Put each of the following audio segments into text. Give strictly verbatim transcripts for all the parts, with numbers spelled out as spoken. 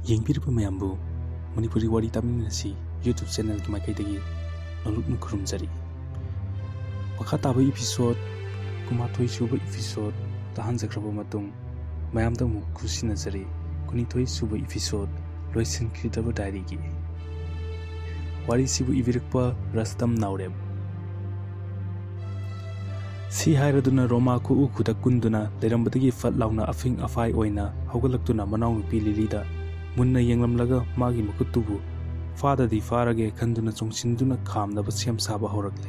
ꯌꯦꯡꯕꯤꯔꯤꯕ ꯃꯌꯥꯝꯕꯨ ꯃꯅꯤꯄꯨꯔꯤ ꯋꯥꯔꯤ ꯇꯥꯃꯤꯟꯅꯁꯤ YouTube ꯆꯦꯅꯦꯜꯒꯤ ꯃꯥꯏꯀꯩꯗꯒꯤ ꯅꯣꯂꯨꯛꯅ ꯈꯨꯔꯨꯝꯖꯔꯤ꯫ ꯃꯈꯥ ꯇꯥꯕ ꯏꯄꯤꯁꯣꯠ, ꯀꯨꯟꯃꯥꯊꯣꯏ ꯁꯨꯕ ꯏꯄꯤꯁꯣꯠ ꯇꯥꯍꯟꯖꯈ꯭ꯔꯕ ꯃꯇꯨꯡ, ꯃꯌꯥꯝꯗ ꯑꯃꯨꯛ ꯈꯨꯠꯁꯤꯟꯅꯖꯔꯤ ꯀꯨꯟꯅꯤꯊꯣꯏ ꯁꯨꯕ ꯏꯄꯤꯁꯣꯠ, ꯂꯣꯏꯁꯤꯟꯈꯤꯗ꯭ꯔꯕ ꯗꯥꯏꯔꯤꯒꯤ꯫ ꯋꯥꯔꯤꯁꯤꯕꯨ ꯏꯕꯤꯔꯛꯄ ꯔꯁꯇꯝ ꯅꯥꯎꯔꯦꯝ꯫ ꯁꯤ ꯍꯥꯏꯔꯗꯨꯅ ꯔꯣꯃꯥ ꯈꯨꯎ ꯈꯨꯗꯛ ꯀꯨꯟꯗꯨꯅ ꯂꯩꯔꯝꯕꯗꯒꯤ ꯐꯠ ꯂꯥꯎꯅ ꯑꯐꯤꯡ ꯑꯐꯥꯏ ꯑꯣꯏꯅ ꯍꯧꯒꯠꯂꯛꯇꯨꯅ ꯃꯅꯥꯎꯅꯨꯄꯤ ꯂꯤꯂꯤꯗ ꯃꯨꯟꯅ ꯌꯦꯡꯂꯝꯂꯒ ꯃꯥꯒꯤ ꯃꯈꯨꯠꯇꯨꯕꯨ ꯐꯥꯗꯗꯤ ꯐꯥꯔꯒꯦ ꯈꯟꯗꯨꯅ ꯆꯣꯡꯁꯤꯟꯗꯨꯅ ꯈꯥꯝꯅꯕ ꯁꯦꯝ ꯁꯥꯕ ꯍꯧꯔꯛꯂꯦ꯫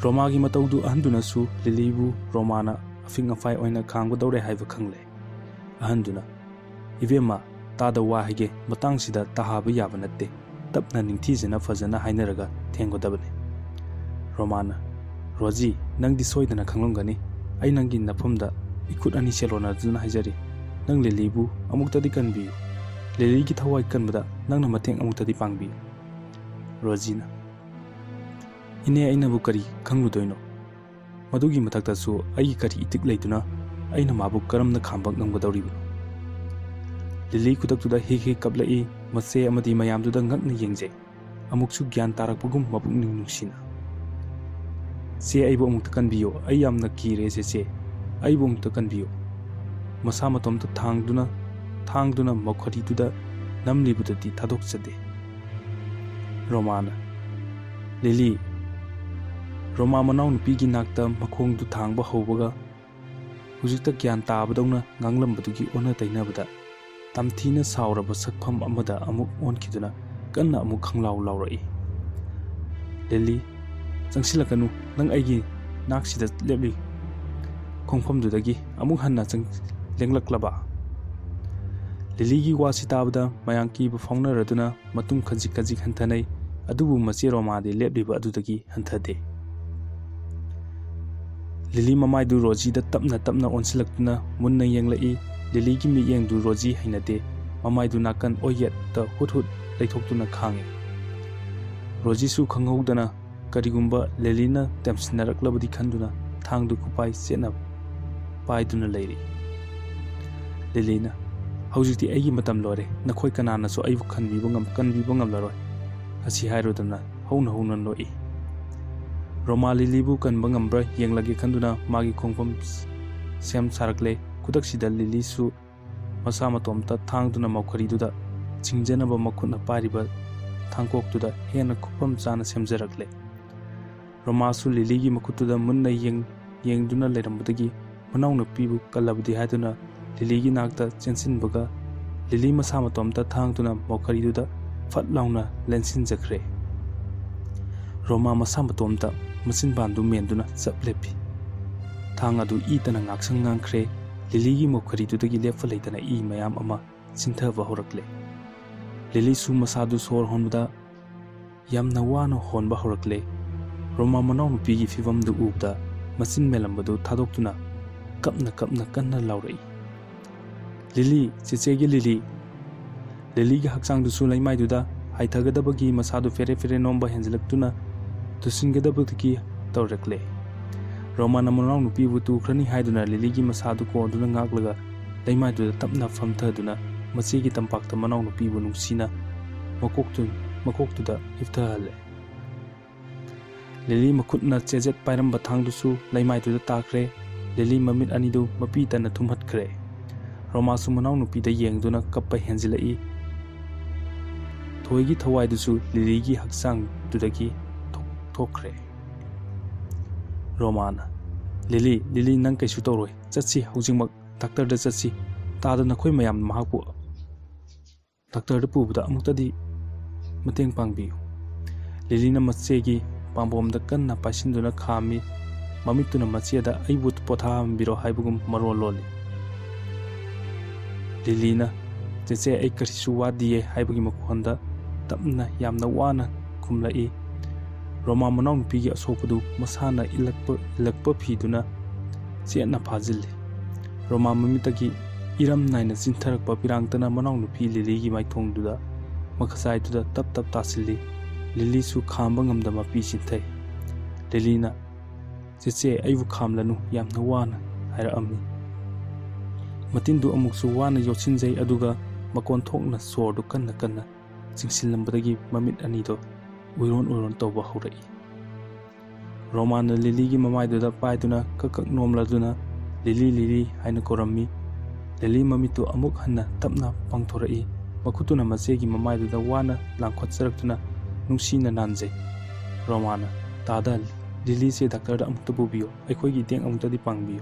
ꯔꯣꯃꯥꯒꯤ ꯃꯇꯧꯗꯨ ꯑꯍꯟꯗꯨꯅꯁꯨ ꯂꯤꯂꯤꯕꯨ ꯔꯣꯃꯥꯅ ꯑꯐꯤꯡ ꯑꯐꯥꯏ ꯑꯣꯏꯅ ꯈꯥꯝꯒꯗꯧꯔꯦ ꯍꯥꯏꯕ ꯈꯪꯂꯦ꯫ ꯑꯍꯟꯗꯨꯅ, "ꯏꯕꯦꯝꯃ, ꯇꯥꯗ ꯋꯥ ꯍꯥꯏꯒꯦ, ꯃꯇꯥꯡꯁꯤꯗ ꯇꯥꯍꯥꯕ ꯌꯥꯕ ꯅꯠꯇꯦ, ꯇꯞꯅ ꯅꯤꯡꯊꯤꯖꯅ ꯐꯖꯅ ꯍꯥꯏꯅꯔꯒ ꯊꯦꯡꯒꯗꯕꯅꯤ꯫" ꯔꯣꯃꯥꯅ, "ꯔꯣꯖꯤ, ꯅꯪꯗꯤ ꯁꯣꯏꯗꯅ ꯈꯪꯂꯝꯒꯅꯤ, ꯑꯩ ꯅꯪꯒꯤ ꯅꯐꯝꯗ ꯏꯈꯨꯠ ꯑꯅꯤ ꯁꯦꯂꯣꯅꯗꯨꯅ ꯍꯥꯏꯖꯔꯤ, ꯅꯪ ꯂꯤꯂꯤꯕꯨ ꯑꯃꯨꯛꯇꯗꯤ ꯀꯟꯕꯤꯌꯨ, ꯂꯤꯂꯤꯒꯤ ꯊꯋꯥꯏ ꯀꯟꯕꯗ ꯅꯪꯅ ꯃꯇꯦꯡ ꯑꯃꯨꯛꯇꯗꯤ ꯄꯥꯡꯕꯤꯌꯨ꯫" ꯔꯣꯖꯤꯅ, "ꯏꯅꯦ, ꯑꯩꯅꯕꯨ ꯀꯔꯤ ꯈꯪꯂꯨꯗꯣꯏꯅꯣ? ꯃꯗꯨꯒꯤ ꯃꯊꯛꯇꯁꯨ ꯑꯩꯒꯤ ꯀꯔꯤ ꯏꯇꯤꯛ ꯂꯩꯗꯨꯅ ꯑꯩꯅ ꯃꯥꯕꯨ ꯀꯔꯝꯅ ꯈꯥꯝꯕ ꯉꯝꯒꯗꯧꯔꯤꯕꯅꯣ?" ꯂꯤꯂꯤ ꯈꯨꯗꯛꯇꯨꯗ ꯍꯤꯛ ꯍꯤꯛ ꯀꯞꯂꯛꯏ꯫ ꯃꯆꯦ ꯑꯃꯗꯤ ꯃꯌꯥꯝꯗꯨꯗ ꯉꯛꯅ ꯌꯦꯡꯖꯩ꯫ ꯑꯃꯨꯛꯁꯨ ꯒ꯭ꯌꯥꯟ ꯇꯥꯔꯛꯄꯒꯨꯝ ꯃꯄꯨꯛꯅꯤꯡ ꯅꯨꯡꯁꯤꯅ, "ꯆꯦ, ꯑꯩꯕꯨ ꯑꯃꯨꯛꯇ ꯀꯟꯕꯤꯌꯣ, ꯑꯩ ꯌꯥꯝꯅ ꯀꯤꯔꯦ ꯆꯦꯆꯦ, ꯑꯩꯕꯨ ꯑꯃꯨꯛꯇ ꯀꯟꯕꯤꯌꯣ꯫" ꯃꯁꯥ ꯃꯇꯣꯝꯇ ꯊꯥꯡꯗꯨꯅ, ꯊꯥꯡꯗꯨꯅ ꯃꯈꯣꯔꯤꯗꯨꯗ ꯅꯝꯂꯤꯕꯗꯨꯗꯤ ꯊꯥꯗꯣꯛꯆꯗꯦ꯫ ꯔꯣꯃꯥꯅ, "ꯂꯤꯂꯤ!" ꯔꯣꯃꯥ ꯃꯅꯥꯎꯅꯨꯄꯤꯒꯤ ꯅꯥꯛꯇ ꯃꯈꯣꯡꯗꯨ ꯊꯥꯡꯕ ꯍꯧꯕꯒ, ꯍꯧꯖꯤꯛꯇ ꯒ꯭ꯌꯥꯟ ꯇꯥꯕꯗꯧꯅ ꯉꯥꯡꯂꯝꯕꯗꯨꯒꯤ ꯑꯣꯟꯅ ꯇꯩꯅꯕꯗ, ꯇꯝꯊꯤꯅ ꯁꯥꯎꯔꯕ ꯁꯛꯐꯝ ꯑꯃꯗ ꯑꯃꯨꯛ ꯑꯣꯟꯈꯤꯗꯨꯅ ꯀꯟꯅ ꯑꯃꯨꯛ ꯈꯪꯂꯥꯎ ꯂꯥꯎꯔꯛꯏ꯫ "ꯂꯤꯂꯤ, ꯆꯪꯁꯤꯜꯂꯛꯀꯅꯨ, ꯅꯪ ꯑꯩꯒꯤ ꯅꯥꯛꯁꯤꯗ ꯂꯦꯞꯂꯤ꯫" ꯈꯣꯡꯐꯝꯗꯨꯗꯒꯤ ꯑꯃꯨꯛ ꯍꯟꯅ ꯆꯪ-, ꯂꯦꯡꯂꯛꯂꯕ꯫ ꯂꯤꯂꯤꯒꯤ ꯋꯥꯁꯤ ꯇꯥꯕꯗ ꯃꯌꯥꯝ ꯀꯤꯕ ꯐꯥꯎꯅꯔꯗꯨꯅ ꯃꯇꯨꯡ ꯈꯖꯤꯛ ꯈꯖꯤꯛ ꯍꯟꯊꯅꯩ, ꯑꯗꯨꯕꯨ ꯃꯆꯦ ꯔꯣꯃꯥꯗꯤ ꯂꯦꯞꯂꯤꯕ ꯑꯗꯨꯗꯒꯤ ꯍꯟꯊꯗꯦ꯫ ꯂꯤꯂꯤ ꯃꯃꯥꯏꯗꯨ ꯔꯣꯖꯤꯗ ꯇꯞꯅ ꯇꯞꯅ ꯑꯣꯟꯁꯤꯜꯂꯛꯇꯨꯅ ꯃꯨꯟꯅ ꯌꯦꯡꯂꯛꯏ꯫ ꯂꯤꯂꯤꯒꯤ ꯃꯤꯠꯌꯦꯡꯗꯨ ꯔꯣꯖꯤ ꯍꯩꯅꯗꯦ, ꯃꯃꯥꯏꯗꯨ ꯅꯥꯀꯟ ꯑꯣꯏꯌꯦꯠꯇ ꯍꯨꯠ ꯍꯨꯠ ꯂꯩꯊꯣꯛꯇꯨꯅ ꯈꯥꯡꯏ꯫ ꯔꯣꯖꯤꯁꯨ ꯈꯪꯍꯧꯗꯅ ꯀꯔꯤꯒꯨꯝꯕ ꯂꯤꯂꯤꯅ ꯇꯦꯝꯁꯤꯟꯅꯔꯛꯂꯕꯗꯤ ꯈꯟꯗꯨꯅ ꯊꯥꯡꯗꯨ ꯈꯨꯄꯥꯏ ꯆꯦꯠꯅ ꯄꯥꯏꯗꯨꯅ ꯂꯩꯔꯤ꯫ ꯂꯤꯂꯤꯅ, "ꯍꯧꯖꯤꯛꯇꯤ ꯑꯩꯒꯤ ꯃꯇꯝ ꯂꯣꯏꯔꯦ꯫ ꯅꯈꯣꯏ ꯀꯅꯥꯅꯁꯨ ꯑꯩꯕꯨ ꯀꯟꯕꯤꯕ ꯉꯝ-, ꯀꯟꯕꯤꯕ ꯉꯝꯂꯔꯣꯏ", ꯑꯁꯤ ꯍꯥꯏꯔꯨꯗꯅ ꯍꯧꯅ ꯍꯧꯅ ꯅꯣꯛꯏ꯫ ꯔꯣꯃꯥ ꯂꯤꯂꯤꯕꯨ ꯀꯟꯕ ꯉꯝꯕ꯭ꯔꯥ ꯌꯦꯡꯂꯒꯦ ꯈꯟꯗꯨꯅ ꯃꯥꯒꯤ ꯈꯣꯡꯐꯝ ꯁꯦꯝ ꯁꯥꯔꯛꯂꯦ꯫ ꯈꯨꯗꯛꯁꯤꯗ ꯂꯤꯂꯤꯁꯨ ꯃꯁꯥ ꯃꯇꯣꯝꯇ ꯊꯥꯡꯗꯨꯅ ꯃꯧꯈꯔꯤꯗꯨꯗ ꯆꯤꯡꯖꯅꯕ ꯃꯈꯨꯠꯅ ꯄꯥꯏꯔꯤꯕ ꯊꯥꯡꯀꯣꯛꯇꯨꯗ ꯍꯦꯟꯅ ꯈꯨꯐꯝ ꯆꯥꯅ ꯁꯦꯝꯖꯔꯛꯂꯦ꯫ ꯔꯣꯃꯥꯁꯨ ꯂꯤꯂꯤꯒꯤ ꯃꯈꯨꯠꯇꯨꯗ ꯃꯨꯟꯅ ꯌꯦꯡ-, ꯌꯦꯡꯗꯨꯅ ꯂꯩꯔꯝꯕꯗꯒꯤ ꯃꯅꯥꯎꯅꯨꯄꯤꯕꯨ ꯀꯜꯂꯕꯗꯤ ꯍꯥꯏꯗꯨꯅ ꯂꯤꯂꯤꯒꯤ ꯅꯥꯛꯇ ꯆꯦꯟꯁꯤꯟꯕꯒ ꯂꯤꯂꯤ ꯃꯁꯥ ꯃꯇꯣꯝꯇ ꯊꯥꯡꯗꯨꯅ ꯃꯧꯈꯔꯤꯗꯨꯗ ꯐꯠ ꯂꯥꯎꯅ ꯂꯦꯟꯁꯤꯟꯖꯈ꯭ꯔꯦ꯫ ꯔꯣꯃꯥ ꯃꯁꯥ ꯃꯇꯣꯝꯇ ꯃꯆꯤꯟꯕꯥꯟꯗꯨ ꯃꯦꯟꯗꯨꯅ ꯆꯞ ꯂꯦꯞꯄꯤ꯫ ꯊꯥꯡ ꯑꯗꯨ ꯏꯇꯅ ꯉꯥꯛꯁꯪ ꯉꯥꯡꯈ꯭ꯔꯦ꯫ ꯂꯤꯂꯤꯒꯤ ꯃꯧꯈꯔꯤꯗꯨꯗꯒꯤ ꯂꯦꯞꯄ ꯂꯩꯇꯅ ꯏ ꯃꯌꯥꯝ ꯑꯃ ꯆꯤꯟꯊꯕ ꯍꯧꯔꯛꯂꯦ꯫ ꯂꯤꯂꯤꯁꯨ ꯃꯁꯥꯗꯨ ꯁꯣꯔ ꯍꯣꯟꯕꯗ ꯌꯥꯝꯅ ꯋꯥꯅ ꯍꯣꯟꯕ ꯍꯧꯔꯛꯂꯦ꯫ ꯔꯣꯃꯥ ꯃꯅꯥꯎꯅꯨꯄꯤꯒꯤ ꯐꯤꯚꯝꯗꯨ ꯎꯕꯗ ꯃꯆꯤꯟ ꯃꯦꯜꯂꯝꯕꯗꯨ ꯊꯥꯗꯣꯛꯇꯨꯅ ꯀꯞꯅ ꯀꯞꯅ ꯀꯟꯅ ꯂꯥꯎꯔꯛꯏ, "ꯂꯤꯂꯤ, ꯆꯦꯆꯦꯒꯤ ꯂꯤꯂꯤ!" ꯂꯤꯂꯤꯒꯤ ꯍꯛꯆꯥꯡꯗꯨꯁꯨ ꯂꯩꯃꯥꯏꯗꯨꯗ ꯍꯥꯏꯊꯒꯗꯕꯒꯤ ꯃꯁꯥꯗꯨ ꯐꯦꯔꯦ ꯐꯦꯔꯦ ꯅꯣꯝꯕ ꯍꯦꯟꯖꯤꯜꯂꯛꯇꯨꯅ ꯇꯨꯁꯤꯟꯒꯗꯕꯗꯒꯤ ꯇꯧꯔꯛꯂꯦ꯫ ꯔꯣꯃꯥꯅ ꯃꯅꯥꯎꯅꯨꯄꯤꯕꯨ ꯇꯨꯈ꯭ꯔꯅꯤ ꯍꯥꯏꯗꯨꯅ ꯂꯤꯂꯤꯒꯤ ꯃꯁꯥꯗꯨ ꯀꯣꯟꯗꯨꯅ ꯉꯥꯛꯂꯒ ꯂꯩꯃꯥꯏꯗꯨꯗ ꯇꯞꯅ ꯐꯝꯊꯗꯨꯅ ꯃꯆꯦꯒꯤ ꯇꯝꯄꯥꯛꯇ ꯃꯅꯥꯎꯅꯨꯄꯤꯕꯨ ꯅꯨꯡꯁꯤꯅ ꯃꯀꯣꯛꯇꯨ-, ꯃꯀꯣꯛꯇꯨꯗ ꯍꯤꯞꯊꯍꯜꯂꯦ꯫ ꯂꯤꯂꯤ ꯃꯈꯨꯠꯅ ꯆꯦꯖꯦꯠ ꯄꯥꯏꯔꯝꯕ ꯊꯥꯡꯗꯨꯁꯨ ꯂꯩꯃꯥꯏꯗꯨꯗ ꯇꯥꯈ꯭ꯔꯦ꯫ ꯂꯤꯂꯤ ꯃꯃꯤꯠ ꯑꯅꯤꯗꯨ ꯃꯄꯤ ꯇꯟꯅ ꯊꯨꯝꯍꯠꯈ꯭ꯔꯦ꯫ ꯔꯣꯃꯥꯁꯨ ꯃꯅꯥꯎꯅꯨꯄꯤꯗ ꯌꯦꯡꯗꯨꯅ ꯀꯞꯄ ꯍꯦꯟꯖꯤꯜꯂꯛꯏ꯫ ꯊꯣꯏꯒꯤ ꯊꯋꯥꯏꯗꯨꯁꯨ ꯂꯤꯂꯤꯒꯤ ꯍꯛꯆꯥꯡꯗꯨꯗꯒꯤ ꯊꯣꯛ-, ꯊꯣꯛꯈ꯭ꯔꯦ꯫ ꯔꯣꯃꯥꯅ, "ꯂꯤꯂꯤ, ꯂꯤꯂꯤ, ꯅꯪ ꯀꯩꯁꯨ ꯇꯧꯔꯣꯏ꯫ ꯆꯠꯁꯤ, ꯍꯧꯖꯤꯛꯃꯛ ꯗꯥꯛꯇꯔꯗ ꯆꯠꯁꯤ꯫ ꯇꯥꯗ ꯅꯈꯣꯏ ꯃꯌꯥꯝ ꯃꯍꯥꯛꯄꯨ ꯗꯥꯛꯇꯔꯗ ꯄꯨꯕꯗ ꯑꯃꯨꯛꯇꯗꯤ ꯃꯇꯦꯡ ꯄꯥꯡꯕꯤꯌꯨ"꯫ ꯂꯤꯂꯤꯅ ꯃꯆꯦꯒꯤ ꯄꯥꯝꯕꯣꯝꯗ ꯀꯟꯅ ꯄꯥꯏꯁꯤꯟꯗꯨꯅ ꯈꯥꯝꯃꯤ꯫ ꯃꯃꯤꯠꯇꯨꯅ ꯃꯆꯦꯗ "ꯑꯩꯕꯨ ꯄꯣꯊꯥꯍꯟꯕꯤꯔꯣ" ꯍꯥꯏꯕꯒꯨꯝ ꯃꯔꯣꯜ ꯂꯣꯜꯂꯤ꯫ ꯂꯤꯂꯤꯅ, "ꯆꯦꯆꯦ, ꯑꯩ ꯀꯔꯤꯁꯨ ꯋꯥꯗꯤꯌꯦ" ꯍꯥꯏꯕꯒꯤ ꯃꯈꯣꯟꯗ ꯇꯞꯅ ꯌꯥꯝꯅ ꯋꯥꯅ ꯈꯨꯝꯂꯛꯏ꯫ ꯔꯣꯃꯥ ꯃꯅꯥꯎꯅꯨꯄꯤꯒꯤ ꯑꯁꯣꯛꯄꯗꯨ ꯃꯁꯥꯅ ꯏꯜꯂꯛꯄ, ꯏꯜꯂꯛꯄ ꯐꯤꯗꯨꯅ ꯆꯦꯠꯅ ꯐꯥꯖꯤꯜꯂꯤ꯫ ꯔꯣꯃꯥ ꯃꯃꯤꯠꯇꯒꯤ ꯏꯔꯝ ꯅꯥꯏꯅ ꯆꯤꯟꯊꯔꯛꯄ ꯄꯤꯔꯥꯡꯇꯅ ꯃꯅꯥꯎꯅꯨꯄꯤ ꯂꯤꯂꯤꯒꯤ ꯃꯥꯏꯊꯣꯡꯗꯨꯗ ꯃꯈꯖꯥꯏꯗꯨꯗ ꯇꯞ ꯇꯞ ꯇꯥꯁꯤꯜꯂꯤ꯫ ꯂꯤꯂꯤꯁꯨ ꯈꯥꯝꯕ ꯉꯝꯗ ꯃꯄꯤ ꯆꯤꯟꯊꯩ꯫ ꯂꯤꯂꯤꯅ, "ꯆꯦꯆꯦ, ꯑꯩꯕꯨ ꯈꯥꯝꯂꯅꯨ, ꯌꯥꯝꯅ ꯋꯥꯅ" ꯍꯥꯏꯔꯛꯑꯝꯃꯤ꯫ ꯃꯇꯤꯟꯗꯨ ꯑꯃꯨꯛꯁꯨ ꯋꯥꯅ ꯌꯣꯠꯁꯤꯟꯖꯩ, ꯑꯗꯨꯒ ꯃꯀꯣꯟ ꯊꯣꯛꯅ ꯁꯣꯔꯗꯨ ꯀꯟꯅ ꯀꯟꯅ ꯆꯤꯡꯁꯤꯜꯂꯝꯕꯗꯒꯤ ꯃꯃꯤꯠ ꯑꯅꯤꯗꯣ ꯎꯏꯔꯣꯟ ꯎꯏꯔꯣꯟ ꯇꯧꯕ ꯍꯧꯔꯛꯏ꯫ ꯔꯣꯃꯥꯅ ꯂꯤꯂꯤꯒꯤ ꯃꯃꯥꯏꯗꯨꯗ ꯄꯥꯏꯗꯨꯅ ꯀꯛ ꯀꯛ ꯅꯣꯝꯂꯗꯨꯅ, "ꯂꯤꯂꯤ, ꯂꯤꯂꯤ" ꯍꯥꯏꯅ ꯀꯧꯔꯝꯃꯤ꯫ ꯂꯤꯂꯤ ꯃꯃꯤꯠꯇꯨ ꯑꯃꯨꯛ ꯍꯟꯅ ꯇꯞꯅ ꯄꯥꯡꯊꯣꯔꯛꯏ꯫ ꯃꯈꯨꯠꯇꯨꯅ ꯃꯆꯦꯒꯤ ꯃꯃꯥꯏꯗꯨꯗ ꯋꯥꯅ ꯂꯥꯡꯈꯠꯆꯔꯛꯇꯨꯅ ꯅꯨꯡꯁꯤꯅ ꯅꯥꯟꯖꯩ꯫ ꯔꯣꯃꯥꯅ, "ꯇꯥꯗ, ꯂꯤꯂꯤꯁꯦ ꯗꯥꯛꯇꯔꯗ ꯑꯃꯨꯛꯇ ꯄꯨꯕꯤꯌꯨ, ꯑꯩꯈꯣꯏꯒꯤ ꯏꯇꯦꯡ ꯑꯃꯨꯛꯇꯗꯤ ꯄꯥꯡꯕꯤꯌꯨ"꯫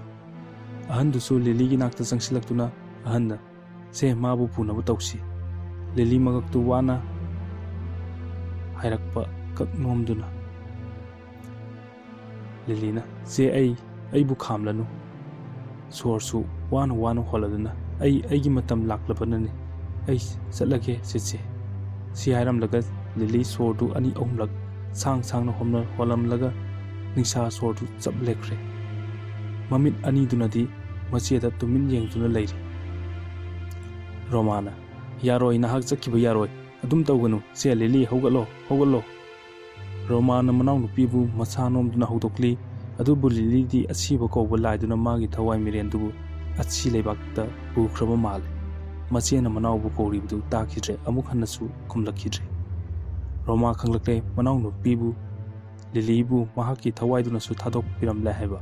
ꯑꯍꯟꯗꯨꯁꯨ ꯂꯤꯂꯤꯒꯤ ꯅꯥꯛꯇ ꯆꯪꯁꯤꯜꯂꯛꯇꯨꯅ ꯑꯍꯟꯅ, "ꯁꯦ, ꯃꯥꯕꯨ ꯄꯨꯅꯕ ꯇꯧꯁꯤ"꯫ ꯂꯤꯂꯤ ꯃꯉꯛꯇꯨ ꯋꯥꯅ ꯍꯥꯏꯔꯛꯄ ꯀꯛ ꯅꯣꯝꯗꯨꯅ꯫ ꯂꯤꯂꯤꯅ, "ꯆꯦ, ꯑꯩ, ꯑꯩꯕꯨ ꯈꯥꯝꯂꯅꯨ"꯫ ꯁꯣꯔꯁꯨ ꯋꯥꯅ ꯋꯥꯅ ꯍꯣꯜꯂꯗꯨꯅ, "ꯑꯩ, ꯑꯩꯒꯤ ꯃꯇꯝ ꯂꯥꯛꯂꯕꯅꯅꯦ꯫ ꯑꯩ ꯆꯠꯂꯒꯦ, ꯆꯦꯆꯦ"꯫ ꯁꯤ ꯍꯥꯏꯔꯝꯂꯒ ꯂꯤꯂꯤ ꯁꯣꯔꯗꯨ ꯑꯅꯤ ꯑꯍꯨꯝꯂꯛ ꯁꯥꯡ ꯁꯥꯡꯅ ꯍꯣꯝꯂ-, ꯍꯣꯜꯂꯝꯂꯒ ꯅꯤꯡꯁꯥ ꯁꯣꯔꯗꯨ ꯆꯞ ꯂꯦꯞꯈ꯭ꯔꯦ꯫ ꯃꯃꯤꯠ ꯑꯅꯤꯗꯨꯅꯗꯤ ꯃꯆꯦꯗ ꯇꯨꯃꯤꯟ ꯌꯦꯡꯗꯨꯅ ꯂꯩꯔꯤ꯫ ꯔꯣꯃꯥꯅ, "ꯌꯥꯔꯣꯏ, ꯅꯍꯥꯛ ꯆꯠꯈꯤꯕ ꯌꯥꯔꯣꯏ꯫ ꯑꯗꯨꯝ ꯇꯧꯒꯅꯨ꯫ ꯁꯦ, ꯂꯤꯂꯤ, ꯍꯧꯒꯠꯂꯣ, ꯍꯧꯒꯠꯂꯣ"꯫ ꯔꯣꯃꯥꯅ ꯃꯅꯥꯎꯅꯨꯄꯤꯕꯨ ꯃꯁꯥ ꯅꯣꯝꯗꯨꯅ ꯍꯧꯗꯣꯛꯂꯤ꯫ ꯑꯗꯨꯕꯨ ꯂꯤꯂꯤꯗꯤ ꯑꯁꯤꯕ ꯀꯧꯕ ꯂꯥꯏꯗꯨꯅ ꯃꯥꯒꯤ ꯊꯋꯥꯏ ꯃꯤꯔꯦꯟꯗꯨꯕꯨ ꯑꯁꯤ ꯂꯩꯕꯥꯛꯇ ꯄꯨꯈ꯭ꯔꯕ ꯃꯥꯜꯂꯦ꯫ ꯃꯆꯦꯅ ꯃꯅꯥꯎꯕꯨ ꯀꯧꯔꯤꯕꯗꯨ ꯇꯥꯈꯤꯗ꯭ꯔꯦ, ꯑꯃꯨꯛ ꯍꯟꯅꯁꯨ ꯈꯨꯝꯂꯛꯈꯤꯗ꯭ꯔꯦ꯫ ꯔꯣꯃꯥ ꯈꯪꯂꯛꯂꯦ, ꯃꯅꯥꯎꯅꯨꯄꯤꯕꯨ, ꯂꯤꯂꯤꯕꯨ ꯃꯍꯥꯛꯀꯤ ꯊꯋꯥꯏꯗꯨꯅꯁꯨ ꯊꯥꯗꯣꯛꯄꯤꯔꯝꯂꯦ ꯍꯥꯏꯕ꯫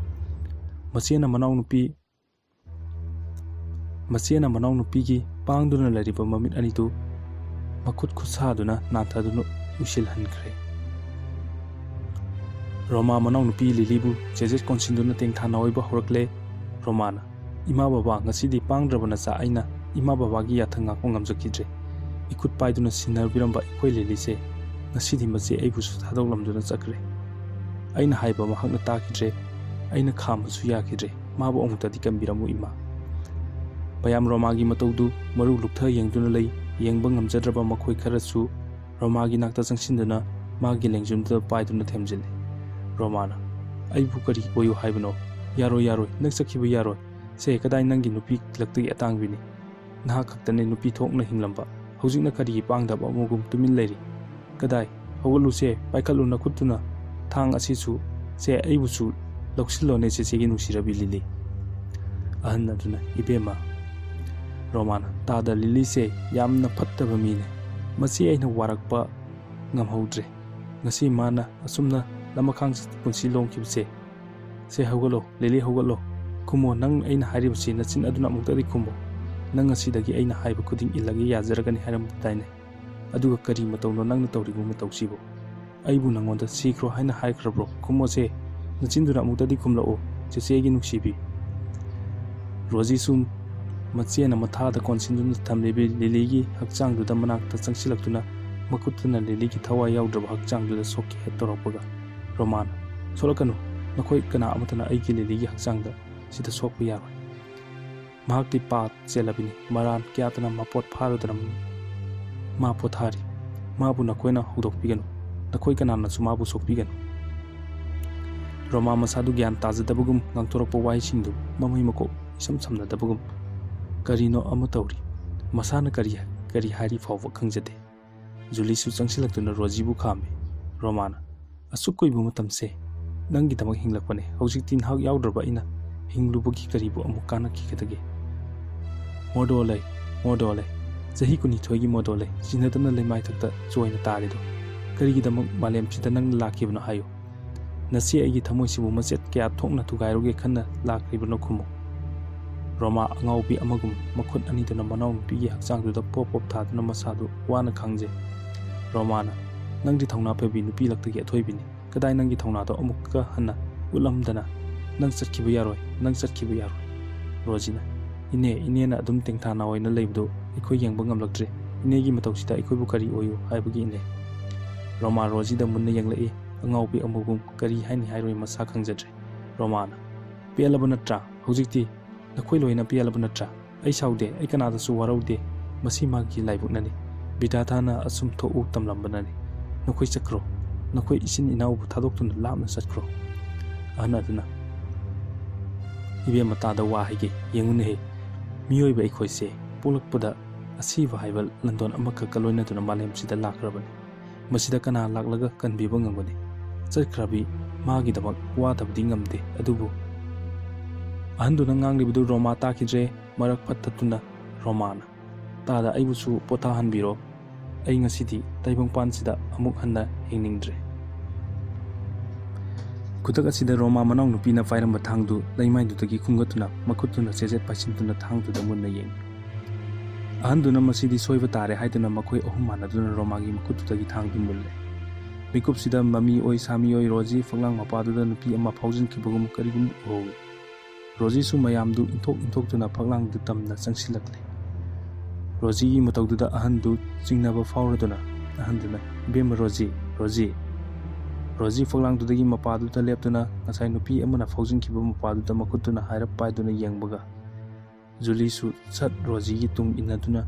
ꯃꯆꯦꯅ ꯃꯅꯥꯎꯅꯨꯄꯤ ꯃꯆꯦꯅ ꯃꯅꯥꯎꯅꯨꯄꯤꯒꯤ ꯄꯥꯡꯗꯨꯅ ꯂꯩꯔꯤꯕ ꯃꯃꯤꯠ ꯑꯅꯤꯗꯨ ꯃꯈꯨꯠ ꯈꯨꯠꯁꯥꯗꯨꯅ ꯅꯥꯟꯊꯗꯨꯅ ꯎꯏꯁꯤꯜꯍꯟꯈ꯭ꯔꯦ꯫ ꯔꯣꯃꯥ ꯃꯅꯥꯎꯅꯨꯄꯤ ꯂꯤꯂꯤꯕꯨ ꯆꯦꯖꯦꯠ ꯀꯣꯟꯁꯤꯟꯗꯨꯅ ꯇꯦꯡꯊꯥ ꯅꯥꯑꯣꯏꯕ ꯍꯧꯔꯛꯂꯦ꯫ ꯔꯣꯃꯥꯅ, "ꯏꯃꯥ ꯕꯕꯥ, ꯉꯁꯤꯗꯤ ꯄꯥꯡꯗ꯭ꯔꯕ ꯅꯆꯥ ꯑꯩꯅ ꯏꯃꯥ ꯕꯕꯥꯒꯤ ꯌꯥꯊꯪ ꯉꯥꯛꯄ ꯉꯝꯖꯈꯤꯗ꯭ꯔꯦ꯫ ꯏꯈꯨꯠ ꯄꯥꯏꯗꯨꯅ ꯁꯤꯟꯅꯕꯤꯔꯝꯕ ꯑꯩꯈꯣꯏ ꯂꯤꯂꯤꯁꯦ ꯉꯁꯤꯗꯤ ꯃꯆꯦ ꯑꯩꯕꯨꯁꯨ ꯊꯥꯗꯣꯛꯂꯝꯗꯨꯅ ꯆꯠꯈ꯭ꯔꯦ꯫ ꯑꯩꯅ ꯍꯥꯏꯕ ꯃꯍꯥꯛꯅ ꯇꯥꯈꯤꯗ꯭ꯔꯦ꯫ ꯑꯩꯅ ꯈꯥꯝꯕꯁꯨ ꯌꯥꯈꯤꯗ꯭ꯔꯦ꯫ ꯃꯥꯕꯨ ꯑꯃꯨꯛꯇꯗꯤ ꯀꯟꯕꯤꯔꯝꯃꯨ, ꯏꯃꯥ"꯫ ꯃꯌꯥꯝ ꯔꯣꯃꯥꯒꯤ ꯃꯇꯧꯗꯨ ꯃꯔꯨ ꯂꯨꯛꯊ ꯌꯦꯡꯗꯨꯅ ꯂꯩ꯫ ꯌꯦꯡꯕ ꯉꯝꯖꯗ꯭ꯔꯕ ꯃꯈꯣꯏ ꯈꯔꯁꯨ ꯔꯣꯃꯥꯒꯤ ꯅꯥꯛꯇ ꯆꯪꯁꯤꯟꯗꯨꯅ ꯃꯥꯒꯤ ꯂꯦꯡꯖꯨꯝꯗꯨꯗ ꯄꯥꯏꯗꯨꯅ ꯊꯦꯝꯖꯤꯜꯂꯤ꯫ ꯔꯣꯃꯥꯅ, "ꯑꯩꯕꯨ ꯀꯔꯤ ꯑꯣꯏꯌꯨ ꯍꯥꯏꯕꯅꯣ? ꯌꯥꯔꯣꯏ, ꯌꯥꯔꯣꯏ, ꯅꯪ ꯆꯠꯈꯤꯕ ꯌꯥꯔꯣꯏ꯫ ꯁꯦ, ꯀꯗꯥꯏ ꯅꯪꯒꯤ ꯅꯨꯄꯤ ꯂꯛꯇꯒꯤ ꯑꯇꯥꯡꯕꯤꯅꯤ? ꯅꯍꯥꯛ ꯈꯛꯇꯅꯤ ꯅꯨꯄꯤ ꯊꯣꯛꯅ ꯍꯤꯡꯂꯝꯕ꯫ ꯍꯧꯖꯤꯛꯅ ꯀꯔꯤꯒꯤ ꯄꯥꯡꯗꯕ ꯑꯃꯒꯨꯝ ꯇꯨꯃꯤꯟ ꯂꯩꯔꯤ? ꯀꯗꯥꯏ? ꯍꯧꯒꯠꯂꯨꯁꯦ, ꯄꯥꯏꯈꯠꯂꯨ ꯅꯈꯨꯠꯇꯨꯅ꯫ ꯊꯥꯡ ꯑꯁꯤꯁꯨ, ꯁꯦ, ꯑꯩꯕꯨꯁꯨ ꯂꯧꯁꯤꯜꯂꯣꯅꯦ, ꯆꯦꯆꯦꯒꯤ ꯅꯨꯡꯁꯤꯔꯕꯤ ꯂꯤꯂꯤ"꯫ ꯑꯍꯟ ꯑꯗꯨꯅ, "ꯏꯕꯦꯝꯃ, ꯔꯣꯃꯥꯅ, "ꯇꯥꯗ, ꯂꯤꯂꯤꯁꯦ ꯌꯥꯝꯅ ꯐꯠꯇꯕ ꯃꯤꯅꯦ꯫ ꯃꯁꯤ ꯑꯩꯅ ꯋꯥꯔꯛꯄ ꯉꯝꯍꯧꯗ꯭ꯔꯦ꯫ ꯉꯁꯤ ꯃꯥꯅ ꯑꯁꯨꯝꯅ ꯂꯃꯈꯥꯡꯁꯤꯗ ꯄꯨꯟꯁꯤ ꯂꯣꯡꯈꯤꯕꯁꯦ꯫ ꯁꯦ, ꯍꯧꯒꯠꯂꯣ, ꯂꯤꯂꯤ, ꯍꯧꯒꯠꯂꯣ꯫ ꯈꯨꯝꯃꯣ, ꯅꯪ ꯑꯩꯅ ꯍꯥꯏꯔꯤꯕꯁꯤ ꯅꯆꯤꯟ ꯑꯗꯨꯅ ꯑꯃꯨꯛꯇꯗꯤ ꯈꯨꯝꯃꯣ꯫ ꯅꯪ ꯉꯁꯤꯗꯒꯤ ꯑꯩꯅ ꯍꯥꯏꯕ ꯈꯨꯗꯤꯡ ꯏꯜꯂꯒꯦ ꯌꯥꯖꯔꯒꯅꯤ ꯍꯥꯏꯔꯝꯕꯗꯥꯏꯅꯦ? ꯑꯗꯨꯒ ꯀꯔꯤ ꯃꯇꯧꯅꯣ ꯅꯪꯅ ꯇꯧꯔꯤꯕ ꯃꯇꯧꯁꯤꯕꯨ? ꯑꯩꯕꯨ ꯅꯪꯉꯣꯟꯗ ꯁꯤꯈ꯭ꯔꯣ ꯍꯥꯏꯅ ꯍꯥꯏꯈ꯭ꯔꯕ꯭ꯔꯣ? ꯈꯨꯝꯃꯣꯁꯦ, ꯅꯆꯤꯟꯗꯨꯅ ꯑꯃꯨꯛꯇꯗꯤ ꯈꯨꯝꯂꯛꯑꯣ, ꯆꯦꯆꯦ ꯑꯩꯒꯤ ꯅꯨꯡꯁꯤꯕꯤ꯫" ꯔꯣꯖꯤꯁꯨ ꯃꯆꯦꯅ ꯃꯊꯥꯗ ꯀꯣꯟꯁꯤꯟꯗꯨꯅ ꯊꯝꯂꯤꯕꯤ ꯂꯤꯂꯤꯒꯤ ꯍꯛꯆꯥꯡꯗꯨꯗ ꯃꯅꯥꯛꯇ ꯆꯪꯁꯤꯜꯂꯛꯇꯨꯅ ꯃꯈꯨꯠꯇꯨꯅ ꯂꯤꯂꯤꯒꯤ ꯊꯋꯥꯏ ꯌꯥꯎꯗ꯭ꯔꯕ ꯍꯛꯆꯥꯡꯗꯨꯗ ꯁꯣꯛꯀꯦ ꯍꯦꯛ ꯇꯧꯔꯛꯄꯒ, ꯔꯣꯃꯥꯅ, "ꯁꯣꯛꯂꯛꯀꯅꯨ, ꯅꯈꯣꯏ ꯀꯅꯥ ꯑꯃꯠꯇꯅ ꯑꯩꯒꯤ ꯂꯤꯂꯤꯒꯤ ꯍꯛꯆꯥꯡꯗ ꯁꯤꯗ ꯁꯣꯛꯄ ꯌꯥꯔꯣꯏ꯫ ꯃꯍꯥꯛꯇꯤ ꯄꯥ ꯆꯦꯜꯂꯕꯤꯅꯤ, ꯃꯔꯥꯟ ꯀꯌꯥꯇꯅ ꯃꯄꯣꯠ ꯐꯥꯔꯨꯗꯅ ꯃꯥ ꯄꯣꯊꯥꯔꯤ꯫ ꯃꯥꯕꯨ ꯅꯈꯣꯏꯅ ꯍꯧꯗꯣꯛꯄꯤꯒꯅꯨ, ꯅꯈꯣꯏ ꯀꯅꯥꯅꯁꯨ ꯃꯥꯕꯨ ꯁꯣꯛꯄꯤꯒꯅꯨ꯫" ꯔꯣꯃꯥ ꯃꯁꯥꯗꯨ ꯒ꯭ꯌꯥꯟ ꯇꯥꯖꯗꯕꯒꯨꯝ ꯉꯥꯡꯊꯣꯔꯛꯄ ꯋꯥꯍꯩꯁꯤꯡꯗꯨ ꯃꯃꯩ ꯃꯀꯣꯛ ꯏꯁꯝ ꯁꯝꯅꯗꯕꯒꯨꯝ ꯀꯔꯤꯅꯣ ꯑꯃ ꯇꯧꯔꯤ꯫ ꯃꯁꯥꯅ ꯀꯔꯤ, ꯀꯔꯤ ꯍꯥꯏꯔꯤ ꯐꯥꯎꯕ ꯈꯪꯖꯗꯦ꯫ ꯖꯨꯂꯤꯁꯨ ꯆꯪꯁꯤꯜꯂꯛꯇꯨꯅ ꯔꯣꯖꯤꯕꯨ ꯈꯥꯝꯃꯤ꯫ ꯔꯣꯃꯥꯅ, "ꯑꯁꯨꯛ ꯀꯨꯏꯕ ꯃꯇꯝꯁꯦ ꯅꯪꯒꯤꯗꯃꯛ ꯍꯤꯡꯂꯛꯄꯅꯦ꯫ ꯍꯧꯖꯤꯛꯇꯤ ꯅꯍꯥꯛ ꯌꯥꯎꯗ꯭ꯔꯕ ꯑꯩꯅ ꯍꯤꯡꯂꯨꯕꯒꯤ ꯀꯔꯤꯕꯨ ꯑꯃꯨꯛ ꯀꯥꯟꯅꯈꯤꯒꯗꯒꯦ?" "ꯃꯣꯗꯣ ꯂꯩ, ꯃꯣꯗꯣ ꯂꯩ꯫ ꯆꯍꯤ ꯀꯨꯟꯅꯤꯊꯣꯏꯒꯤ ꯃꯣꯗꯣ ꯂꯩ꯫ ꯆꯤꯟꯅꯗꯅ ꯂꯩꯃꯥꯏꯊꯛꯇ ꯆꯣꯏꯅ ꯇꯥꯔꯤꯗꯣ꯫ ꯀꯔꯤꯒꯤꯗꯃꯛ ꯃꯥꯂꯦꯝꯁꯤꯗ ꯅꯪꯅ ꯂꯥꯛꯈꯤꯕꯅꯣ ꯍꯥꯏꯌꯨ꯫ ꯅꯆꯦ ꯑꯩꯒꯤ ꯊꯃꯣꯏꯁꯤꯕꯨ ꯃꯆꯦꯠ ꯀꯌꯥ ꯊꯣꯛꯅ ꯊꯨꯒꯥꯏꯔꯨꯒꯦ ꯈꯟꯅ ꯂꯥꯛꯂꯤꯕꯅꯣ ꯈꯨꯝꯃꯨ꯫" ꯔꯣꯃꯥ ꯑꯉꯥꯎꯕꯤ ꯑꯃꯒꯨꯝ ꯃꯈꯨꯠ ꯑꯅꯤꯗꯨꯅ ꯃꯅꯥꯎꯅꯨꯄꯤꯒꯤ ꯍꯛꯆꯥꯡꯗꯨꯗ ꯄꯣꯞ ꯄꯣꯞ ꯊꯥꯗꯨꯅ ꯃꯁꯥꯗꯨ ꯋꯥꯅ ꯈꯥꯡꯖꯩ꯫ ꯔꯣꯃꯥꯅ, "ꯅꯪꯗꯤ ꯊꯧꯅꯥ ꯐꯕꯤ ꯅꯨꯄꯤ ꯂꯛꯇꯒꯤ ꯑꯊꯣꯏꯕꯤꯅꯤ꯫ ꯀꯗꯥꯏ ꯅꯪꯒꯤ ꯊꯧꯅꯥꯗꯣ ꯑꯃꯨꯛꯀ ꯍꯟꯅ ꯎꯠꯂꯝꯗꯅ? ꯅꯪ ꯆꯠꯈꯤꯕ ꯌꯥꯔꯣꯏ, ꯅꯪ ꯆꯠꯈꯤꯕ ꯌꯥꯔꯣꯏ꯫" ꯔꯣꯖꯤꯅ, "ꯏꯅꯦ, ꯏꯅꯦꯅ ꯑꯗꯨꯝ ꯇꯦꯡꯊꯥ ꯅꯥꯑꯣꯏꯅ ꯂꯩꯕꯗꯨ ꯑꯩꯈꯣꯏ ꯌꯦꯡꯕ ꯉꯝꯂꯛꯇ꯭ꯔꯦ꯫ ꯏꯅꯦꯒꯤ ꯃꯇꯧꯁꯤꯗ ꯑꯩꯈꯣꯏꯕꯨ ꯀꯔꯤ ꯑꯣꯏꯌꯨ ꯍꯥꯏꯕꯒꯤ, ꯏꯅꯦ?" ꯔꯣꯃꯥ ꯔꯣꯖꯤꯗ ꯃꯨꯟꯅ ꯌꯦꯡꯂꯛꯏ꯫ ꯑꯉꯥꯎꯕꯤ ꯑꯃꯒꯨꯝ ꯀꯔꯤ ꯍꯥꯏꯅꯤ ꯍꯥꯏꯔꯣꯏ ꯃꯁꯥ ꯈꯪꯖꯗ꯭ꯔꯦ꯫ ꯔꯣꯃꯥꯅ, "ꯄꯦꯜꯂꯕ ꯅꯠꯇ꯭ꯔꯥ? ꯍꯧꯖꯤꯛꯇꯤ ꯅꯈꯣꯏ ꯂꯣꯏꯅ ꯄꯦꯜꯂꯕ ꯅꯠꯇ꯭ꯔꯥ? ꯑꯩ ꯁꯥꯎꯗꯦ, ꯑꯩ ꯀꯅꯥꯗꯁꯨ ꯋꯥꯔꯧꯗꯦ꯫ ꯃꯁꯤ ꯃꯥꯒꯤ ꯂꯥꯏꯕꯛꯅꯅꯤ꯫ ꯕꯤꯙꯥꯇꯥꯅ ꯑꯁꯨꯝ ꯊꯣꯛꯎ ꯇꯝꯂꯝꯕꯅꯅꯤ꯫ ꯅꯈꯣꯏ ꯆꯠꯈ꯭ꯔꯣ꯫ ꯅꯈꯣꯏ ꯏꯆꯤꯟ ꯏꯅꯥꯎꯕꯨ ꯊꯥꯗꯣꯛꯇꯨꯅ ꯂꯥꯞꯅ ꯆꯠꯈ꯭ꯔꯣ꯫" ꯑꯍꯟ ꯑꯗꯨꯅ, "ꯏꯕꯦꯝꯃ, ꯇꯥꯗ ꯋꯥ ꯍꯥꯏꯒꯦ, ꯌꯦꯡꯉꯨꯅꯦꯍꯦ꯫ ꯃꯤꯑꯣꯏꯕ ꯑꯩꯈꯣꯏꯁꯦ ꯄꯣꯛꯂꯛꯄꯗ ꯑꯁꯤꯕ ꯍꯥꯏꯕ ꯂꯟꯗꯣꯟ ꯑꯃꯈꯛꯀ ꯂꯣꯏꯅꯗꯨꯅ ꯃꯥꯂꯦꯝꯁꯤꯗ ꯂꯥꯛꯈ꯭ꯔꯕꯅꯤ꯫ ꯃꯁꯤꯗ ꯀꯅꯥ ꯂꯥꯛꯂꯒ ꯀꯟꯕꯤꯕ ꯉꯝꯒꯅꯤ? ꯆꯠꯈ꯭ꯔꯕꯤ ꯃꯥꯒꯤꯗꯃꯛ ꯋꯥꯗꯕꯗꯤ ꯉꯝꯗꯦ, ꯑꯗꯨꯕꯨ꯫" ꯑꯍꯟꯗꯨꯅ ꯉꯥꯡꯂꯤꯕꯗꯨ ꯔꯣꯃꯥ ꯇꯥꯈꯤꯗ꯭ꯔꯦ꯫ ꯃꯔꯛ ꯐꯠꯇꯗꯨꯅ ꯔꯣꯃꯥꯅ, "ꯇꯥꯗ, ꯑꯩꯕꯨꯁꯨ ꯄꯣꯊꯥꯍꯟꯕꯤꯔꯣ꯫ ꯑꯩ ꯉꯁꯤꯗꯤ ꯇꯥꯏꯕꯪꯄꯥꯟꯁꯤꯗ ꯑꯃꯨꯛ ꯍꯟꯅ ꯍꯤꯡꯅꯤꯡꯗ꯭ꯔꯦ"꯫ ꯈꯨꯗꯛ ꯑꯁꯤꯗ ꯔꯣꯃꯥ ꯃꯅꯥꯎꯅꯨꯄꯤꯅ ꯄꯥꯏꯔꯝꯕ ꯊꯥꯡꯗꯨ ꯂꯩꯃꯥꯏꯗꯨꯗꯒꯤ ꯈꯨꯝꯒꯠꯇꯨꯅ, ꯃꯈꯨꯠꯇꯨꯅ ꯆꯦꯖꯦꯠ ꯄꯥꯏꯁꯤꯟꯗꯨꯅ ꯊꯥꯡꯗꯨꯗ ꯃꯨꯟꯅ ꯌꯦꯡꯏ꯫ ꯑꯍꯟꯗꯨꯅ ꯃꯁꯤꯗꯤ ꯁꯣꯏꯕ ꯇꯥꯔꯦ ꯍꯥꯏꯗꯨꯅ ꯃꯈꯣꯏ ꯑꯍꯨꯝ ꯃꯥꯟꯅꯗꯨꯅ ꯔꯣꯃꯥꯒꯤ ꯃꯈꯨꯠꯇꯨꯗꯒꯤ ꯊꯥꯡꯗꯨ ꯃꯨꯜꯂꯦ꯫ ꯃꯤꯀꯨꯞꯁꯤꯗ ꯃꯃꯤ ꯑꯣꯏ ꯁꯥꯃꯤ ꯑꯣꯏ ꯔꯣꯖꯤ ꯐꯛꯂꯥꯡ ꯃꯄꯥꯗꯨꯗ ꯅꯨꯄꯤ ꯑꯃ ꯐꯥꯎꯖꯤꯟꯈꯤꯕꯒꯨꯝ ꯀꯔꯤꯒꯨꯝ ꯎꯍꯧꯏ꯫ ꯔꯣꯖꯤꯁꯨ ꯃꯌꯥꯝꯗꯨ ꯏꯟꯊꯣꯛ ꯏꯟꯊꯣꯛꯇꯨꯅ ꯐꯛꯂꯥꯡꯗꯨ ꯇꯝꯅ ꯆꯪꯁꯤꯜꯂꯛꯂꯦ꯫ ꯔꯣꯖꯤꯒꯤ ꯃꯇꯧꯗꯨꯗ ꯑꯍꯟꯗꯨ ꯆꯤꯡꯅꯕ ꯐꯥꯎꯔꯗꯨꯅ ꯑꯍꯟꯗꯨꯅ, "ꯏꯕꯦꯝꯃ ꯔꯣꯖꯤ, ꯔꯣꯖꯤ!" ꯔꯣꯖꯤ ꯐꯛꯂꯥꯡꯗꯨꯗꯒꯤ ꯃꯄꯥꯗꯨꯗ ꯂꯦꯞꯇꯨꯅ ꯉꯁꯥꯏ ꯅꯨꯄꯤ ꯑꯃꯅ ꯐꯥꯎꯖꯤꯟꯈꯤꯕ ꯃꯄꯥꯗꯨꯗ ꯃꯈꯨꯠꯇꯨꯅ ꯍꯥꯏꯔꯞ ꯄꯥꯏꯗꯨꯅ ꯌꯦꯡꯕꯒ, ꯖꯨꯂꯤꯁꯨ ꯁꯠ ꯔꯣꯖꯤꯒꯤ ꯇꯨꯡ ꯏꯟꯅꯗꯨꯅ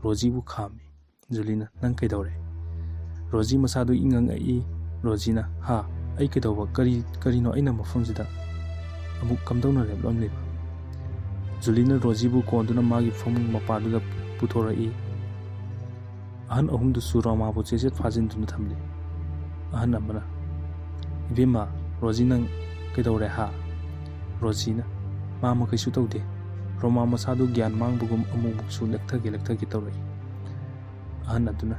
ꯔꯣꯖꯤꯕꯨ ꯈꯥꯝꯃꯤ꯫ ꯖꯨꯂꯤꯅ, "ꯅꯪ ꯀꯩꯗꯧꯔꯦ?" ꯔꯣꯖꯤ ꯃꯁꯥꯗꯨ ꯏꯉꯪ ꯉꯛꯏ꯫ ꯔꯣꯖꯤꯅ, "ꯍꯥ? ꯑꯩ ꯀꯩꯗꯧꯕ? ꯀꯔꯤ, ꯀꯔꯤꯅꯣ ꯑꯩꯅ ꯃꯐꯝꯁꯤꯗ ꯑꯃꯨꯛ ꯀꯝꯗꯧꯅ ꯂꯦꯞꯂꯝꯂꯤꯕ?" ꯖꯨꯂꯤꯅ ꯔꯣꯖꯤꯕꯨ ꯀꯣꯟꯗꯨꯅ ꯃꯥꯒꯤ ꯐꯃꯨꯡ ꯃꯄꯥꯗꯨꯗ ꯄꯨꯊꯣꯔꯛꯏ꯫ ꯑꯍꯟ ꯑꯍꯨꯝꯗꯨꯁꯨ ꯔꯣꯃꯥꯕꯨ ꯆꯦꯠ ꯆꯦꯠ ꯐꯥꯖꯤꯟꯗꯨꯅ ꯊꯝꯂꯤ꯫ ꯑꯍꯟ ꯑꯃꯅ, "ꯏꯕꯦꯝꯃ, ꯔꯣꯖꯤ ꯅꯪ ꯀꯩꯗꯧꯔꯦ ꯍꯥ?" ꯔꯣꯖꯤꯅ, "ꯃꯥ ꯃꯈꯩꯁꯨ ꯇꯧꯗꯦ꯫ ꯔꯣꯃꯥ ꯃꯁꯥꯗꯨ ꯒ꯭ꯌꯥꯟ ꯃꯥꯡꯕꯒꯨꯝ ꯑꯃꯨꯛꯃꯨꯛꯁꯨ ꯂꯦꯛꯊꯒꯦ ꯂꯦꯛꯊꯒꯦ ꯇꯧꯔꯛꯏ"꯫ ꯑꯍꯟ ꯑꯗꯨꯅ,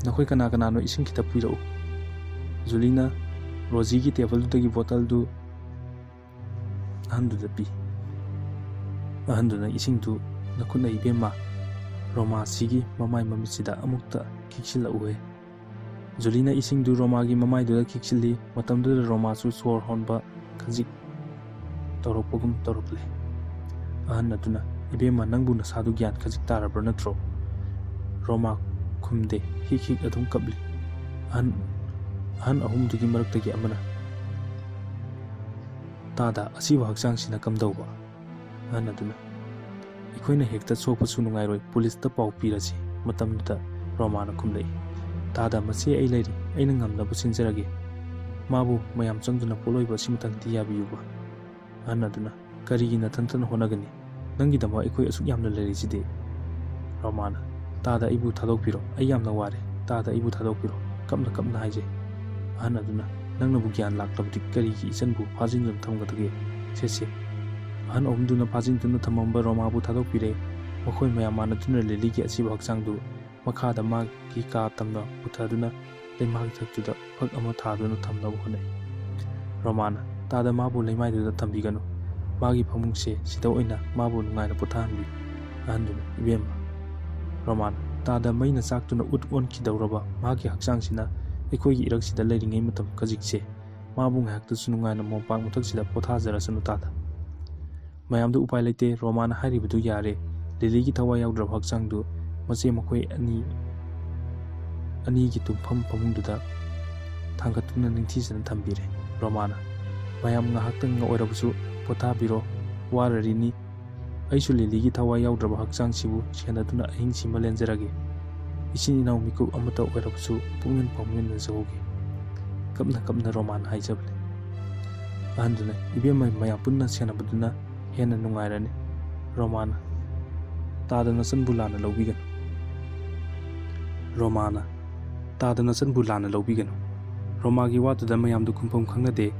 "ꯅꯈꯣꯏ ꯀꯅꯥ ꯀꯅꯥꯅꯣ ꯏꯁꯤꯡ ꯈꯤꯇ ꯄꯤꯔꯛꯎ"꯫ ꯖꯨꯂꯤꯅ ꯔꯣꯖꯤꯒꯤ ꯇꯦꯕꯜꯗꯨꯗꯒꯤ ꯕꯣꯇꯜꯗꯨ ꯑꯍꯟꯗꯨꯗ ꯄꯤ꯫ ꯑꯍꯟꯗꯨꯅ ꯏꯁꯤꯡꯗꯨ ꯅꯈꯨꯠꯅ ꯏꯕꯦꯝꯃ ꯔꯣꯃꯥꯁꯤꯒꯤ ꯃꯃꯥꯏ ꯃꯃꯤꯠꯁꯤꯗ ꯑꯃꯨꯛꯇ ꯈꯤꯛꯆꯤꯜꯂꯛꯎꯍꯦ꯫ ꯖꯨꯂꯤꯅ ꯏꯁꯤꯡꯗꯨ ꯔꯣꯃꯥꯒꯤ ꯃꯃꯥꯏꯗꯨꯗ ꯈꯤꯛꯆꯤꯜꯂꯤ꯫ ꯃꯇꯝꯗꯨꯗ ꯔꯣꯃꯥꯁꯨ ꯁꯣꯔ ꯍꯣꯟꯕ ꯈꯖꯤꯛ ꯇꯧꯔꯛꯄꯒꯨꯝ ꯇꯧꯔꯛꯂꯦ꯫ ꯑꯍꯟ ꯑꯗꯨꯅ, "ꯏꯕꯦꯝꯃ, ꯅꯪꯕꯨ ꯅꯁꯥꯗꯨ ꯒ꯭ꯌꯥꯟ ꯈꯖꯤꯛ ꯇꯥꯔꯕ꯭ꯔꯥ ꯅꯠꯇ꯭ꯔꯣ?" ꯔꯣꯃꯥ ꯈꯨꯝꯗꯦ, ꯍꯤꯛ ꯍꯤꯛ ꯑꯗꯨꯝ ꯀꯞꯂꯤ꯫ ꯑꯍꯟ, ꯑꯍꯟ ꯑꯍꯨꯝꯗꯨꯒꯤ ꯃꯔꯛꯇꯒꯤ ꯑꯃꯅ, "ꯇꯥꯗ, ꯑꯁꯤꯕ ꯍꯛꯆꯥꯡꯁꯤꯅ ꯀꯝꯗꯧꯕ?" ꯑꯍꯟ ꯑꯗꯨꯅ, "ꯑꯩꯈꯣꯏꯅ ꯍꯦꯛꯇ ꯁꯣꯛꯄꯁꯨ ꯅꯨꯡꯉꯥꯏꯔꯣꯏ, ꯄꯨꯂꯤꯁꯇ ꯄꯥꯎ ꯄꯤꯔꯁꯤ"꯫ ꯃꯇꯝꯗꯨꯗ ꯔꯣꯃꯥꯅ ꯈꯨꯝꯂꯛꯏ, "ꯇꯥꯗ, ꯃꯁꯤ ꯑꯩ ꯂꯩꯔꯤ, ꯑꯩꯅ ꯉꯝꯅꯕ ꯁꯤꯟꯖꯔꯒꯦ꯫ ꯃꯥꯕꯨ ꯃꯌꯥꯝ ꯆꯪꯗꯨꯅ ꯄꯣꯠꯂꯣꯏꯕ ꯑꯁꯤꯃꯇꯪꯗꯤ ꯌꯥꯕꯤꯌꯨꯕ"꯫ ꯑꯍꯟ ꯑꯗꯨꯅ, "ꯀꯔꯤꯒꯤ ꯅꯊꯟꯇꯅ ꯍꯣꯠꯅꯒꯅꯤ? ꯅꯪꯒꯤꯗꯃꯛ ꯑꯩꯈꯣꯏ ꯑꯁꯨꯛ ꯌꯥꯝꯅ ꯂꯩꯔꯤꯁꯤꯗꯤ"꯫ ꯔꯣꯃꯥꯅ, "ꯇꯥꯗ, ꯑꯩꯕꯨ ꯊꯥꯗꯣꯛꯄꯤꯔꯣ, ꯑꯩ ꯌꯥꯝꯅ ꯋꯥꯔꯦ, ꯇꯥꯗ, ꯑꯩꯕꯨ ꯊꯥꯗꯣꯛꯄꯤꯔꯣ, ꯀꯞꯅ ꯀꯞꯅ ꯍꯥꯏꯖꯩ"꯫ ꯑꯍꯟ ꯑꯗꯨꯅ, "ꯅꯪꯅꯕꯨ ꯒ꯭ꯌꯥꯟ ꯂꯥꯛꯇꯕꯗꯤ ꯀꯔꯤꯒꯤ ꯏꯆꯟꯕꯨ ꯐꯥꯖꯤꯟꯗꯨꯅ ꯊꯝꯒꯗꯒꯦ? ꯁꯦ, ꯁꯦ"꯫ ꯑꯍꯟ ꯑꯍꯨꯝꯗꯨꯅ ꯐꯥꯖꯤꯟꯗꯨꯅ ꯊꯝꯃꯝꯕ ꯔꯣꯃꯥꯕꯨ ꯊꯥꯗꯣꯛꯄꯤꯔꯦ꯫ ꯃꯈꯣꯏ ꯃꯌꯥꯝ ꯃꯥꯟꯅꯗꯨꯅ ꯂꯤꯂꯤꯒꯤ ꯑꯁꯤꯕ ꯍꯛꯆꯥꯡꯗꯨ ꯃꯈꯥꯗ ꯃꯥꯒꯤ ꯀꯥ ꯇꯝꯅ ꯄꯨꯊꯗꯨꯅ ꯂꯩꯃꯥꯏ ꯏꯊꯛꯇꯨꯗ ꯐꯛ ꯑꯃ ꯊꯥꯗꯨꯅ ꯊꯝꯅꯕ ꯍꯣꯠꯅꯩ꯫ ꯔꯣꯃꯥꯅ ꯇꯥꯗ ꯃꯥꯕꯨ ꯂꯩꯃꯥꯏꯗꯨꯗ ꯊꯝꯕꯤꯒꯅꯨ, ꯃꯥꯒꯤ ꯐꯃꯨꯡꯁꯦ ꯁꯤꯗ ꯑꯣꯏꯅ ꯃꯥꯕꯨ ꯅꯨꯡꯉꯥꯏꯅ ꯄꯣꯊꯥꯍꯟꯕꯤꯌꯨ꯫ ꯑꯍꯟꯗꯨꯅ, ꯏꯕꯦꯝꯃ, ꯔꯣꯃꯥꯅ ꯇꯥꯗ ꯃꯩꯅ ꯆꯥꯛꯇꯨꯅ ꯎꯠ ꯑꯣꯟꯈꯤꯗꯧꯔꯕ ꯃꯥꯒꯤ ꯍꯛꯆꯥꯡꯁꯤꯅ ꯑꯩꯈꯣꯏꯒꯤ ꯏꯔꯛꯁꯤꯗ ꯂꯩꯔꯤꯉꯩ ꯃꯇꯝ ꯈꯖꯤꯛꯁꯦ ꯃꯥꯕꯨ ꯉꯥꯏꯍꯥꯛꯇꯁꯨ ꯅꯨꯡꯉꯥꯏꯅ ꯃꯣꯝꯄꯥꯛ ꯃꯊꯛꯁꯤꯗ ꯄꯣꯊꯥꯖꯔꯁꯅꯨ ꯇꯥꯗ꯫ ꯃꯌꯥꯝꯗꯨ ꯎꯄꯥꯏ ꯂꯩꯇꯦ, ꯔꯣꯃꯥꯅ ꯍꯥꯏꯔꯤꯕꯗꯨ ꯌꯥꯔꯦ꯫ ꯂꯤꯂꯤꯒꯤ ꯊꯋꯥꯏ ꯌꯥꯎꯗ꯭ꯔꯕ ꯍꯛꯆꯥꯡꯗꯨ ꯃꯆꯦ ꯃꯈꯣꯏ ꯑꯅꯤ, ꯑꯅꯤꯒꯤ ꯇꯨꯝꯐꯝ ꯐꯃꯨꯡꯗꯨꯗ ꯊꯥꯡꯒꯠꯇꯨꯅ ꯅꯤꯡꯊꯤꯖꯅ ꯊꯝꯕꯤꯔꯦ꯫ ꯔꯣꯃꯥꯅ, ꯃꯌꯥꯝ ꯉꯥꯏꯍꯥꯛꯇꯪ ꯑꯣꯏꯔꯕꯁꯨ ꯄꯣꯊꯥꯕꯤꯔꯣ, ꯋꯥꯔꯔꯤꯅꯤ꯫ ꯑꯩꯁꯨ ꯂꯤꯂꯤꯒꯤ ꯊꯋꯥꯏ ꯌꯥꯎꯗ꯭ꯔꯕ ꯍꯛꯆꯥꯡꯁꯤꯕꯨ ꯁꯦꯟꯅꯗꯨꯅ ꯑꯍꯤꯡꯁꯤꯃ ꯂꯦꯟꯖꯔꯒꯦ꯫ ꯏꯆꯤꯟ ꯏꯅꯥꯎ ꯃꯤꯀꯨꯞ ꯑꯃꯠꯇ ꯑꯣꯏꯔꯕꯁꯨ ꯄꯨꯛꯃꯦꯟ ꯄꯥꯎꯃꯦꯟꯅꯖꯍꯧꯒꯦ꯫ ꯀꯞꯅ ꯀꯞꯅ ꯔꯣꯃꯥꯅ ꯍꯥꯏꯖꯕꯅꯤ꯫ ꯑꯍꯟꯗꯨꯅ, ꯏꯕꯦꯝꯃ, ꯃꯌꯥꯝ ꯄꯨꯟꯅ ꯁꯦꯟꯅꯕꯗꯨꯅ ꯍꯦꯟꯅ ꯅꯨꯡꯉꯥꯏꯔꯅꯤ꯫ ꯔꯣꯃꯥꯅ, ꯇꯥꯗ ꯅꯆꯟꯕꯨ ꯂꯥꯟꯅ ꯂꯧꯕꯤꯒꯅꯨ꯫ ꯔꯣꯃꯥꯅ, ꯇꯥꯗ ꯅꯆꯟꯕꯨ ꯂꯥꯟꯅ ꯂꯧꯕꯤꯒꯅꯨ꯫ ꯔꯣꯃꯥꯒꯤ ꯋꯥꯗꯨꯗ ꯃꯌꯥꯝꯗꯨ ꯈꯨꯝꯐꯝ ꯈꯪꯅꯗꯦ꯫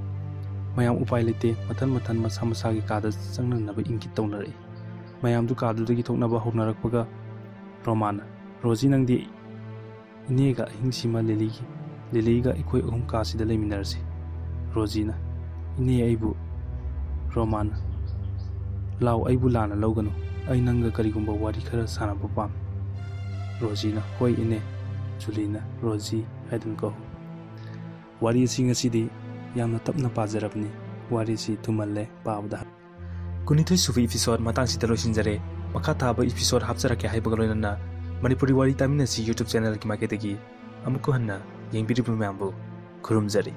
ꯃꯌꯥꯝ ꯎꯄꯥꯏ ꯂꯩꯇꯦ, ꯃꯊꯟ ꯃꯊꯟ ꯃꯁꯥ ꯃꯁꯥꯒꯤ ꯀꯥꯗ ꯆꯪꯅꯅꯕ ꯏꯪꯒꯤꯠ ꯇꯧꯅꯔꯛꯏ꯫ ꯃꯌꯥꯝꯗꯨ ꯀꯥꯗꯨꯗꯒꯤ ꯊꯣꯛꯅꯕ ꯍꯧꯅꯔꯛꯄꯒ ꯔꯣꯃꯥꯅ, ꯔꯣꯖꯤ, ꯅꯪꯗꯤ ꯏꯅꯦꯒ ꯑꯍꯤꯡꯁꯤꯃ ꯂꯤꯂꯤꯒꯤ, ꯂꯤꯂꯤꯒ ꯑꯩꯈꯣꯏ ꯑꯍꯨꯝ ꯀꯥꯁꯤꯗ ꯂꯩꯃꯤꯟꯅꯔꯁꯤ꯫ ꯔꯣꯖꯤꯅ, ꯏꯅꯦ, ꯑꯩꯕꯨ꯫ ꯔꯣꯃꯥꯅ, ꯂꯥꯎ, ꯑꯩꯕꯨ ꯂꯥꯟꯅ ꯂꯧꯒꯅꯨ, ꯑꯩ ꯅꯪꯒ ꯀꯔꯤꯒꯨꯝꯕ ꯋꯥꯔꯤ ꯈꯔ ꯁꯥꯟꯅꯕ ꯄꯥꯝꯃꯤ꯫ ꯔꯣꯖꯤꯅ, ꯍꯣꯏ ꯏꯅꯦ꯫ ꯖꯨꯂꯤꯅ, ꯔꯣꯖꯤ ꯍꯥꯏꯗꯨꯅ ꯀꯧ꯫ ꯋꯥꯔꯤ ꯑꯁꯤ ꯉꯁꯤꯗꯤ ꯌꯥꯝꯅ ꯇꯞꯅ ꯄꯥꯖꯔꯕꯅꯤ꯫ ꯋꯥꯔꯤꯁꯤ ꯊꯨꯝꯍꯜꯂꯦ ꯄꯥꯕꯗ꯫ ꯀꯨꯟꯅꯤꯊꯣꯏ ꯁꯨꯕ episode ꯃꯇꯥꯡꯁꯤꯗ ꯂꯣꯏꯁꯤꯟꯖꯔꯦ꯫ ꯃꯈꯥ ꯇꯥꯕ episode ꯍꯥꯞꯆꯔꯛꯀꯦ ꯍꯥꯏꯕꯒ ꯂꯣꯏꯅꯅ ꯃꯅꯤꯄꯨꯔꯤ ꯋꯥꯔꯤ ꯇꯥꯃꯤꯟꯅꯁꯤ YouTube channelꯒꯤ ꯃꯥꯏꯀꯩꯗꯒꯤ ꯑꯃꯨꯛꯀ ꯍꯟꯅ ꯌꯦꯡꯕꯤꯔꯤꯕ ꯃꯌꯥꯝꯕꯨ ꯈꯨꯔꯨꯝꯖꯔꯤ꯫